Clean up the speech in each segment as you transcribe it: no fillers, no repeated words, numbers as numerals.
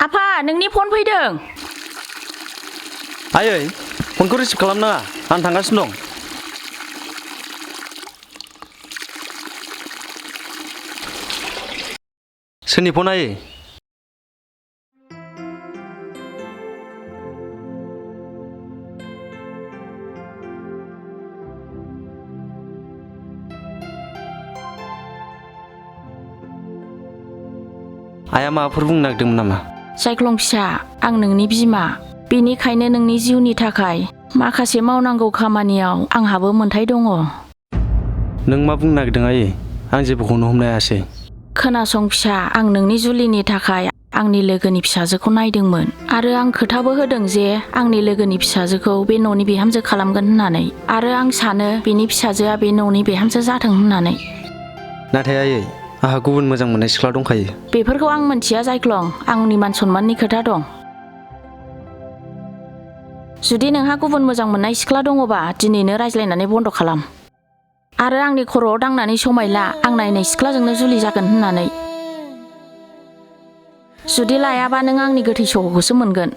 आफा नोंनि फन फैदों। आयै फनखौ रिसिभ खालामनाङा आं थांगासिनो दं। सोरनि फन आयै? आइया माबाफोर बुंनो नागिरदोंमोन नामा? जायख्लं फिसा आं नोंनि बिमा, बेनिखायनो नोंनि जिउनि थाखाय माखासे मावनांगौ खामानियाव आंहाबो मोन्थाय दङ। नों मा बुंनो नागिरदों आयै? आं जेबोखौनो हमनो हायासै। खोनासं फिसा, आं नोंनि जुलिनि थाखाय आंनि लोगोनि फिसाजोखौ नायदोंमोन आरो आं खोथाबो होदों जे आंनि लोगोनि फिसाजोखौ बे न'नि बिहामजो खालामगोन होननानै, आरो आं सानो बेनि फिसाजोआ बे न'नि बिहामजो जाथों होननानै। नाथाय आयै आंहा गुबुन मोजां मोननाय सिख्ला दंखायो। बेफोरखौ आं मोनथिया जायख्लं, आंनि मान सनमाननि खोथा दं। जुदि नोंहा गुबुन मोजां मोननाय सिख्ला दङबा दिनैनो रायज्लायनानै बन्द' खालाम। आरो आंनि खर'आव दांनानै समायला आं नायनाय सिख्लाजोंनो जुलि जागोन होननानै। जुदि लायाबा नों आंनि गोथै सह'खौसो मोनगोन।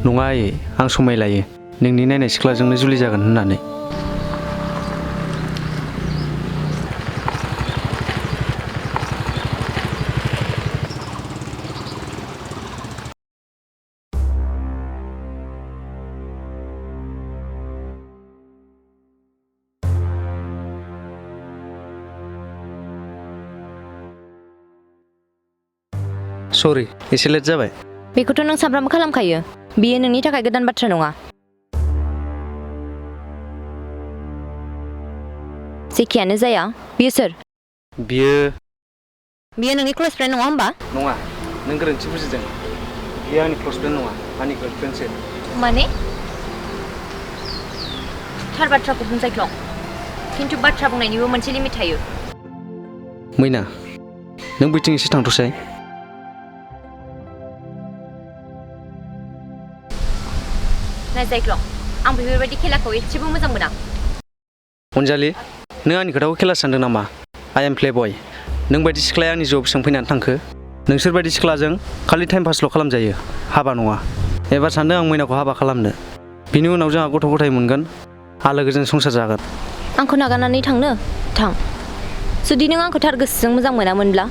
नङा आयै, आं समाय लायो नोंनि नायनाय सिख्लाजोंनो जुलि जागोन होननानै। सरि एसे लेट जाबाय। बेखौथ' नों सानफ्रामबो खालामखायो। बियो नोंनि थाखाय गोदान बाथ्रा नङा। जेखियानो जाया, बियो सोर? बियो नोंनि क्ल'ज फ्रेन्ड नङा होमबा? नङा, नों गोरोन्थि बुजिदों। बियो आंनि क्ल'ज फ्रेन्ड नङा, आंनि गार्लफ्रेन्डसो। माने? थार बाथ्राखौ बुं जायख्लं, खिन्थु बाथ्रा बुंनायनिबो मोनसे लिमिट थायो। मैना, नों बैथिं एसे थांथ'साय। नाय जायख्लं, आं बेफोरबायदि खेलाखौ एसेबो मोजां मोना। अनजालि, नों आंनि खोथाखौ खेला सानदों नामा? आइ एम प्ले बय। नों बायदि सिख्लाया आंनि जिउआव बेसेबां फैनानै थांखो? नोंसोर बायदि सिख्लाजों खालि टाइम पासल' खालामजायो, हाबा नङा। एबार सानदों आं मैनाखौ हाबा खालामनो। बिनि उनाव जोंहा गथ' गथाय मोनगोन, आलोगोजों संसार जागोन। आंखौ नागारनानै थांनो? थां। जुदि नों आंखौ थार गोसोजों मोजां मोनामोनब्ला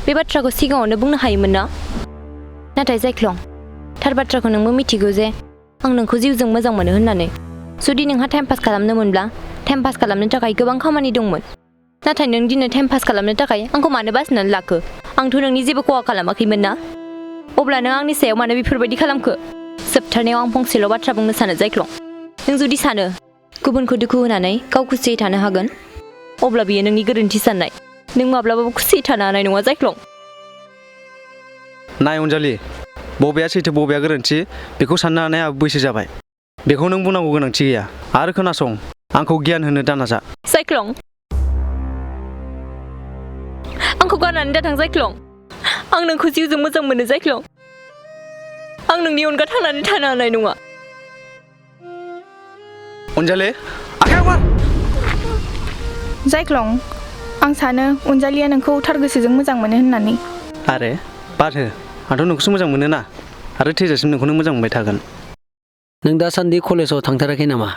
बे बाथ्राखौ सिगाङावनो बुंनो हायोमोन ना? नाथाय जायख्लं, थार बाथ्राखौ नोंबो मिथिगौ जे आं नोंखौ जिउजों मोजां मोनो होननानै। जुदि नोंहा टाइम पास खालामनो मोनब्ला टाइम पास खालामनो थाखाय गोबां खामानि दंमोन। नाथाय नों दिनै टाइम पास खालामनो थाखाय आंखौ मानो बासिनानै लाखो? आंथ' नोंनि जेबो खहा खालामाखैमोन ना? अब्ला नों आंनि सायाव मानो बेफोरबायदि खालामखो? जोबथारनायाव आं फंसेल' बाथ्रा बुंनो सानो जायख्लं, नों जुदि सानो गुबुनखौ दुखु होनानै गाव खुसियै थानो हागोन, अब्ला बियो नोंनि गोरोन्थि साननाय। नों माब्लाबाबो खुसियै थानो हानाय नङा जायख्लं। नाय अनजालि, बबेया सैथो बबेया गोरोन्थि बेखौ साननो हानाय आंहा बैसो जाबाय। बेखौ नों बुंनांगौ गोनांथि गैया। आरो खोनासं, आंखौ गियान होनो दानाजा। जायख्लं, आंखौ गारनानै दाथां जायख्लं। आं नोंखौ जिउजों मोजां मोनो जायख्लं। आं नोंनि अनगा थांनानै थानो हानाय नङा। अनजालि, आखायाव मा? जायख्लं, आं सानो अनजालिया नोंखौ थार गोसोजों मोजां मोनो होननानै। आरे बाद हो, आंथ' नोंखौसो मोजां मोनो ना, आरो थैजासिम नोंखौनो मोजां मोनबाय थागोन। नों दासान्दि कलेजाव थांथाराखै नामा?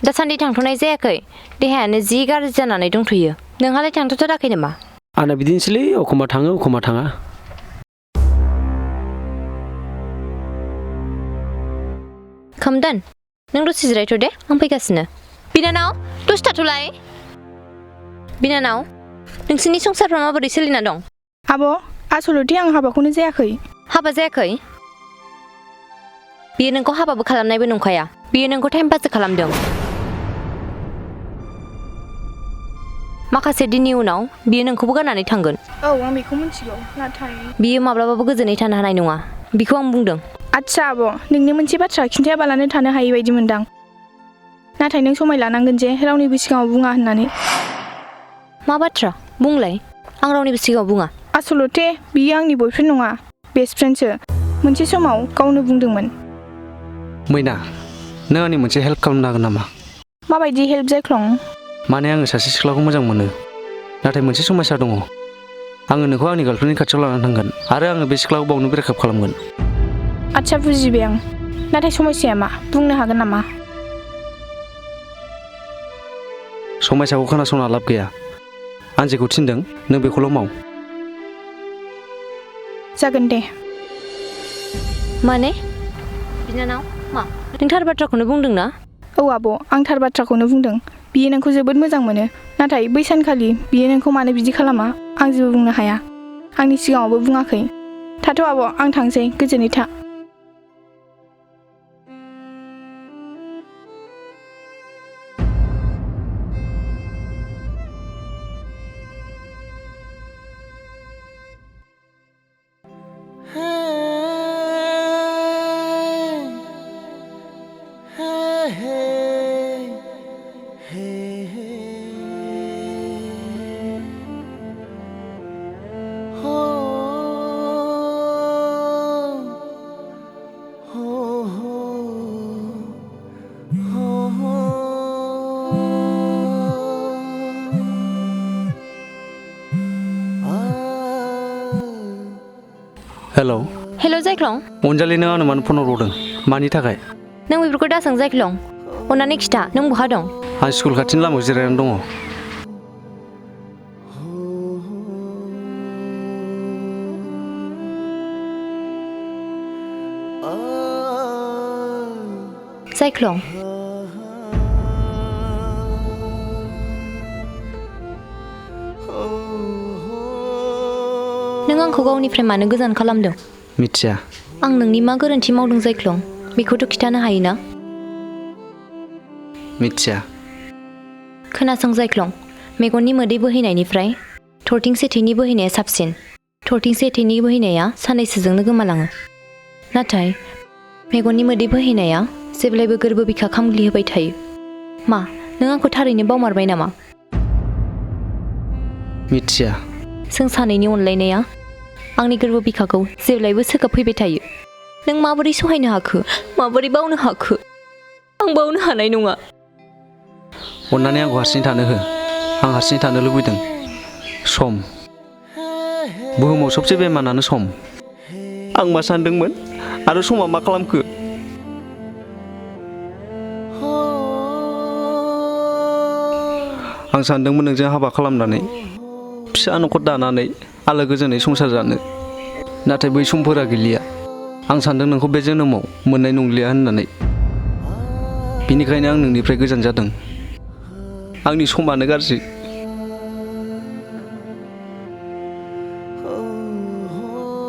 दासान्दि थांथ'नाय जायाखै। देहायानो जि गाज्रि जानानै दंथ'यो। नोंहालाय थांथ'थाराखै नामा? आंना बिदिनोसैलै, एखमबा थाङो एखमबा थाङा। खोमदोन, नों दसे जिरायथ' दे, आं फैगासिनो। बिनानाव, दसे थाथ'लाय। बिनानाव, नोंसोरनि संसारफ्रा माबोरै सोलिना दं? आब', आसलथे आं हाबाखौनो जायाखै। हाबा जायाखै? बियो नोंखौ हाबाबो खालामनायबो नंखाया। बियो नोंखौ टाइम पाससो खालामदों। माखासे दिननि उनाव बियो नोंखौबो गारनानै थांगोन। औ, आं बेखौ मिथिगौ, नाथाय बियो माब्लाबाबो गोजोनै थानो हानाय नङा। बिखौ आं बुंदों। आदसा आब', नोंनि मोनसे बाथ्रा खिन्थायाबालानो थानो हायै बायदि मोनदां। नाथाय नों समाय लानांगोन जे रावनिबो सिगाङाव बुङा होननानै। मा बाथ्रा? बुंलाय। आं रावनिबो सिगाङाव बुङा। आसलथे बियो आंनि बयफ्रेन्ड नङा, बेस्ट फ्रेन्डसो। मोनसे समाव गावनो बुंदोंमोन। मैना, नों आंनि मोनसे हेल्प खालामनो हागोन नामा? माबायदि हेल्प जायख्लं? माने आङो सासे सिख्लाखौ मोजां मोनो, नाथाय मोनसे समस्या दङ। आङो नोंखौ आंनि गार्लफ्रेन्डनि खाथियाव लानानै थांगोन आरो आङो बे सिख्लाखौ बावनो ब्रेकआप खालामगोन। आदसा बुजिबाय आं। नाथाय समस्याया मा बुंनो हागोन नामा? समयसाखौ खोनासंना लाब गैया। आं जेखौ थिनदों नों बेखौल' माव। जागोन दे। माने बिनानाव मा नों थार बाथ्राखौनो बुंदों ना? औ आब' आं थार बाथ्राखौनो बुंदों। बियो नोंखौ जोबोद मोजां मोनो। नाथाय बै सानखालि बियो नोंखौ मानो बिदि खालामा आं जेबो बुंनो हाया। आंनि सिगाङावबो बुङाखै। थाथ' आब' आं थांसै, गोजोनै था। हेलौ हेल' जायख्लं, अनजालि, नों आंनो मानो फन हरबावदों? मानि थाखाय? नों बेफोरखौ दासों जायख्लं। अन्नानै खिथा नों बहा दं? आं स्कुल खाथिनि लामायाव जिरायनानै दङ। जायख्लं, नों आंखौ गावनिफ्राय मानो गोजान खालामदों? मिथिया। आं नोंनि मा गोरोन्थि मावदों जायख्लं? बेखौथ' खिथानो हायोना? मिथिया। खोनासं जायख्लं, मेगननि मोदै बोहैनायनिफ्राय थरथिं सेथैनि बोहैनाया साबसिन। थरथिं सेथैनि बोहैनाया साननैसोजोंनो गोमालाङो। नाथाय मेगननि मोदै बोहैनाया जेब्लायबो गोरबो बिखा खामग्लि होबाय थायो। मा नों आंखौ थारैनो बावमारबाय नामा? मिथिया। जों सानैनि अनलायनाया आंनि गोरबो बिखाखौ जेब्लायबो सोगाबफैबाय थायो। नों माबोरै सहायनो हाखो? माबोरै बावनो हाखो? आं बावनो हानाय नङा। अन्नानै आंखौ हारसिं थानो हो। आं हारसिं थानो लुबैदों। सम। बुहुमाव सबसे बेमानानो सम। आं मा सानदोंमोन आरो समा मा खालामखो? आं सानदोंमोन नोंजों हाबा खालामनानै फिसा न'खर दानानै आलो गोजोनै संसार जानो। नाथाय बै समफोरा गैलिया। आं सानदों नोंखौ बे जोनोमाव मोननाय नंलिया होननानै। बिनिखायनो आं नोंनिफ्राय गोजान जादों। आंनि समानो गाज्रि।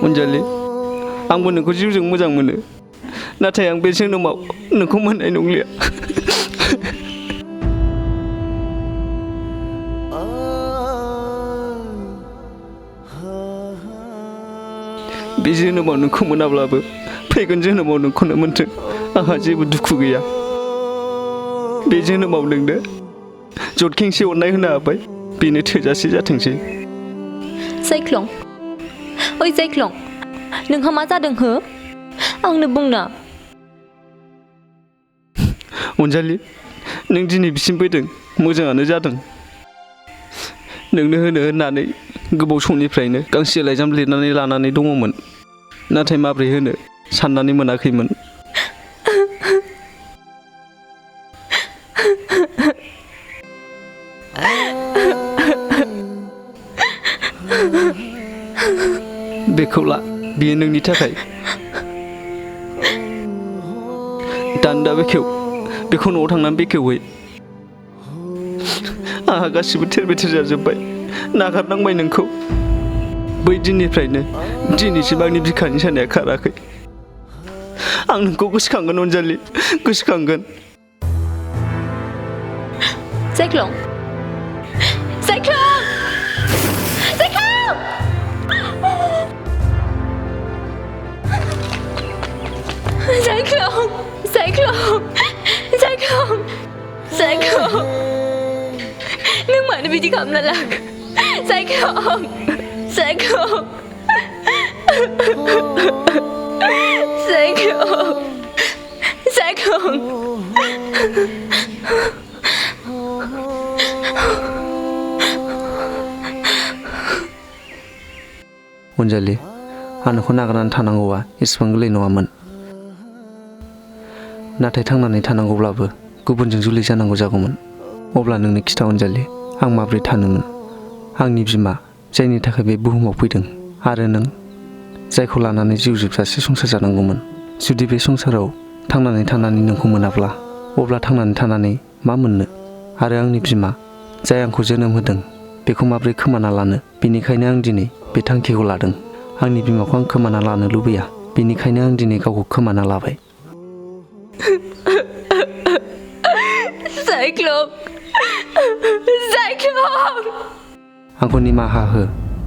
अनजालि, आंबो नोंखौ जिउजों मोजां मोनो। नाथाय आं बे जोनोमाव नोंखौ मोननाय नंलिया। बे जोनोमाव नोंखौ मोनाब्लाबो फैगोन जोनोमाव नोंखौनो मोनथों। आंहा जेबो दुखु गैया। बे जोनोमाव नोंनो जथखेंसे अननाय होनो हाबाय, बेनो थोजासे जाथोंसै। जायख्लं, ओइ जायख्लं, नोंहा मा जादों हो? आंनो बुंना। अनजालि, नों दिनै बिसिम फैदों मोजाङानो जादों। नोंनो होनो होननानै गोबाव समनिफ्रायनो गांसे लाइजाम लिरनानै लानानै दङमोन। नाथाय माब्रै होनो साननानै मोनाखैमोन। बेखौ ला, बेयो नोंनि थाखाय। दान्दा बेखेव, बेखौ न'आव थांनानै बेखेवहै। आंहा गासिबो थेर बेथेर जाजोब्बाय। नागारनांबाय नोंखौ। बै दिननिफ्रायनो दिनैसिम आंनि बिखानि सानाया खाराखै। आं नोंखौ गोसोखांगोन अनजालि, गोसोखांगोन। जायख्लं, जायख्लं, जायख्लं! जायख्लं, जायख्लं, जायख्लं, जायख्लं! नों मानो बिदि खालामना लाखो? जायख्लं, जायख्लं, जायख्लं, जायख्लं! अनजालि आं नोंखौ नागारनानै थानांगौआ एसेबां गोरलै नङामोन। नाथाय थांनानै थानांगौब्लाबो गुबुनजों जुलि जानांगौ जागौमोन। अब्ला नोंनो खिथा अनजालि, आं माब्रै थानोमोन? आंनि बिमा जायनि थाखाय बे बुहुमाव फैदों आरो नों जायखौ लानानै जिउ जोबजासे संसार जानांगौमोन। जुदि बे संसाराव थांनानै थानानै नोंखौ मोनाब्ला अब्ला थांनानै थानानै मा मोननो? आरो आंनि बिमा जाय आंखौ जोनोम होदों बेखौ माब्रै खोमाना लानो? बेनिखायनो आं दिनै बे थांखिखौ लादों। आंनि बिमाखौ आं खोमाना लानो लुबैया, बेनिखायनो आं दिनै गावखौ खोमाना लाबाय। आंखौ निमाहा हो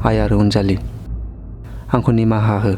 आइ आरो अनजालि, आंखौ निमाहा हो।